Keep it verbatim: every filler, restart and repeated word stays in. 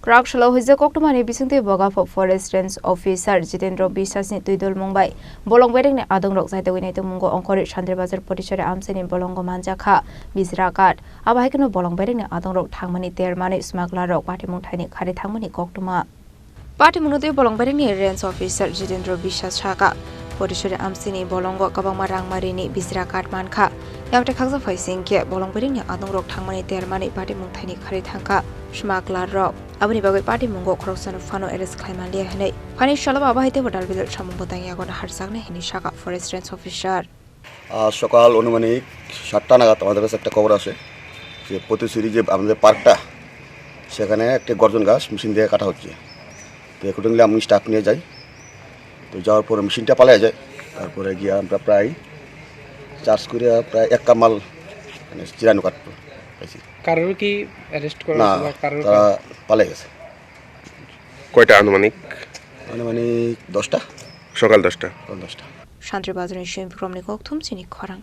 Kwrak salo huijak koktwmani bisingtwi Bogapha Forest Range Officer Jitendra Biswasni twidulmung bai bolong berengni adongrok chaitogwi naitukmungo ongkhorwi Santri Bazar Potisori amchaini bolongo manjakha Bijra Ghat. Abo hai kheno bolong berengni adongrok thangmani termanwi smugglerrok patimung thaini kharwi thangmani koktwma. Patimungno twi bolong berengni Range Officer Jitendra Biswas sakha, Potisori amchaini bolongo kwbangma rangmarini Bijra Ghat mankha. Yamte khaksa phaising khe bolong berengni adongrok thangmani termanwi patimung thaini kharwi thangkha smugglerrok. Aboni bagwi patimungo khoroksano phano arrest khlai manliya hwnwi. Phani salo abo hai teibo dalbidal samung bwtang yago naharjaknai hwnwi sakha Forest Range Officer. আজ সকাল আনুমানিক সাতটা নাগাদ আমাদের কাছে একটা খবর আসে যে পথেশ্বরী যে আমাদের পার্কটা, সেখানে একটা গর্জন গাছ মেশিন দিয়ে কাটা হচ্ছে। তো অ্যাকর্ডিংলি আমি স্টাফ নিয়ে যাই। তো যাওয়ার পরে মেশিনটা পালিয়ে যায়। তারপরে গিয়ে আমরা প্রায় চার্জ করে প্রায় এক কামাল মানে চিরানো কাঠ পাইছি। কারোর কি অ্যারেস্ট করা না, হয়েছে বা কারোর তারা পালিয়ে গেছে। কয়টা আনুমানিক? আনুমানিক দশটা। সকাল দশটা। সকাল দশটা। Santri Bazarni Shim Bikromni kokthum chini khorang.